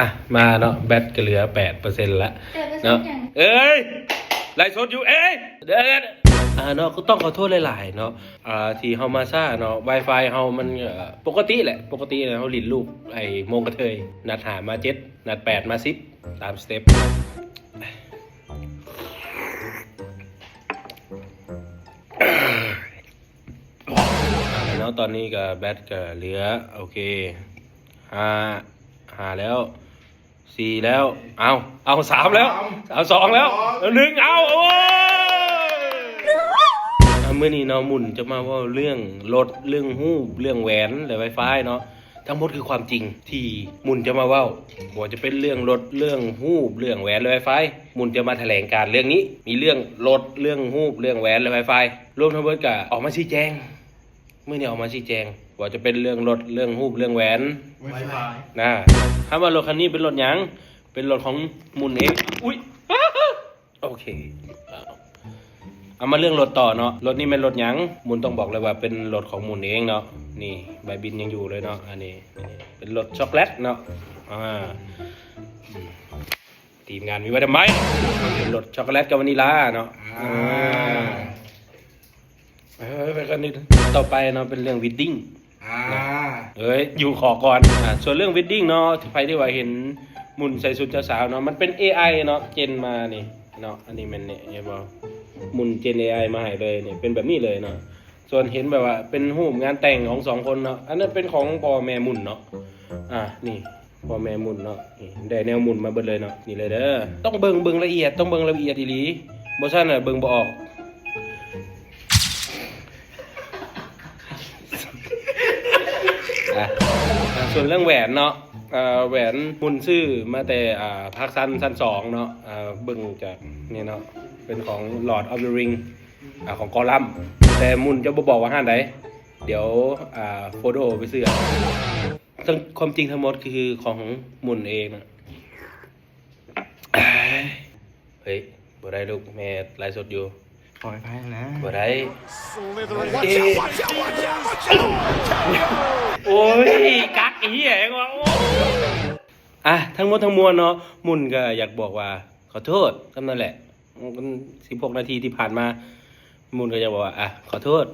ອ່ະ ມາເນາະ ແບັດກໍເຫຼືອແປດເປີເຊັນລະເນາະ. ເອີຍ ໄລສົດຢູ່ເອີຍ ເດີ ອ່າເນາະ ກໍຕ້ອງຂໍໂທດຫຼາຍໆເນາະ ອ່າ ທີ່ເຮົາມາຊ້າເນາະ. ວາຍຟາຍເຮົາມັນ ເອີ ປົກກະຕິແຫຼະ ປົກກະຕິເຮົາຫຼິ້ນລູກໄອ້ໂມງກະເທີຍ ນັດຫ້າມາເຈັດ ນັດແປດມາສິບ ຕາມສະເຕັບ. ເນາະ ຕອນນີ້ກໍແບັດກໍເຫຼືອ ໂອເຄ ຫ້າ ຫ້າແລ້ວ ສີ່ແລ້ວ ເອົາ ເອົາ ສາມແລ້ວ ສາມ ເອົາ ສອງແລ້ວ ສອງ ເອົາ ໜຶ່ງ ເອົາ ໂອ້ຍ ອ່າ ມື້ນີ້ເນາະ ໝຸ່ນຈະມາເວົ້າເລື່ອງລົດ ເລື່ອງຮູບ ເລື່ອງແຫວນ ແລະ ວາຍຟາຍເນາະ. ທັງໝົດຄືຄວາມຈິງທີ່ໝຸ່ນຈະມາເວົ້າ ບໍ່ວ່າຈະເປັນເລື່ອງລົດ ເລື່ອງຮູບ ເລື່ອງແຫວນ ຫຼື ວາຍຟາຍ ໝຸ່ນຈະມາຖະແຫຼງການເລື່ອງນີ້. ມີເລື່ອງລົດ ເລື່ອງຮູບ ເລື່ອງແຫວນ ແລະ ວາຍຟາຍ ລວມທັງໝົດກະອອກມາຊີ້ແຈງ. ມື້ນີ້ອອກມາຊີ້ແຈງ ບໍ່ວ່າຈະເປັນເລື່ອງລົດ ເລື່ອງຮູບ ເລື່ອງແຫວນ ວາຍຟາຍ ນະ. ຖ້າວ່າລົດຄັນນີ້ເປັນລົດຫຍັງ? ເປັນລົດຂອງໝຸ່ນເອງ. ອຸ້ຍ ໂອເຄ ເອົາມາເລື່ອງລົດຕໍ່ເນາະ. ລົດນີ້ແມ່ນລົດຫຍັງ? ໝຸ່ນຕ້ອງບອກເລີຍວ່າເປັນລົດຂອງໝຸ່ນເອງເນາະ. ນີ້ໃບບິນຍັງຢູ່ເລີຍເນາະ. ອັນນີ້ເປັນລົດຊັອກໂກແລັດເນາະ. ອ່າ ທີມງານມີໄວ້ທຳໄມ? ເປັນລົດຊັອກໂກແລັດກັບວານິລາເນາະ. ອ່າ ເອີ ໄປກັນນີ້ ຕໍ່ໄປເນາະ ເປັນເລື່ອງເວດດິ້ງ. ອ່າ ເອີຍ ຢູ່ຂໍກ່ອນ. ອ່າ ສ່ວນເລື່ອງເວດດິ້ງເນາະ ໃຜທີ່ວ່າເຫັນໝຸ່ນໃສ່ຊຸດເຈົ້າສາວເນາະ ມັນເປັນເອໄອເນາະ ເຈນມານີ້ເນາະ. ອັນນີ້ແມ່ນນີ້ ເຫັນບໍ່? ໝຸ່ນເຈນເອໄອມາໃຫ້ເລີຍນີ້ ເປັນແບບນີ້ເລີຍເນາະ. ສ່ວນເຫັນແບບວ່າເປັນຮູບງານແຕ່ງຂອງສອງຄົນເນາະ ອັນນັ້ນເປັນຂອງພໍ່ແມ່ໝຸ່ນເນາະ. ອ່າ ນີ້ ພໍ່ແມ່ໝຸ່ນເນາະ ນີ້ໄດ້ແນວໝຸ່ນມາເບິດເລີຍເນາະ. ນີ້ເລີຍເດີ ຕ້ອງເບິ່ງ ເບິ່ງລະອຽດ ຕ້ອງເບິ່ງລະອຽດອີ່ຫຼີ ບໍ່ຊັ້ນນະເບິ່ງບໍ່ອອກ. ອ່ະ ອ່າ ສ່ວນເລື່ອງແຫວນເນາະ ເອີ ແຫວນໝຸ່ນຊື້ມາແຕ່ ອ່າ ພາກຊັ້ນ ຊັ້ນສອງເນາະ. ອ່າ ເບິ່ງຈາກນີ້ເນາະ ເປັນຂອງ Lord of the Ring ອ່າ ຂອງ Gollum ແຕ່ໝຸ່ນຈະບໍ່ບອກວ່າຮ້ານໃດ ດຽວ ອ່າ ໂຟໂດໄປຊື້ເອົາ. ເຊິ່ງຄວາມຈິງທັງໝົດຄືຂອງໝຸ່ນເອງນະ. ເຮີ້ຍ ບໍ່ໄດ້ລູກ ແມ່ໄລຟ໌ສົດຢູ່. ຂໍອະໄພນະ ບໍ່ໄດ້. ໂອ້ຍ ກັກໄອ້ເຫຍຫຍັງວະ. ໂອ້ຍ ອ່ະ ທັງໝົດທັງມວນເນາະ ໝຸ່ນກໍຢາກບອກວ່າຂໍໂທດ ສ່ຳນັ້ນແຫຼະ. ມັນສິບຫົກນາທີທີ່ຜ່ານມາ ໝຸ່ນກໍຢາກບອກວ່າ ອ່ະ ຂໍໂທດ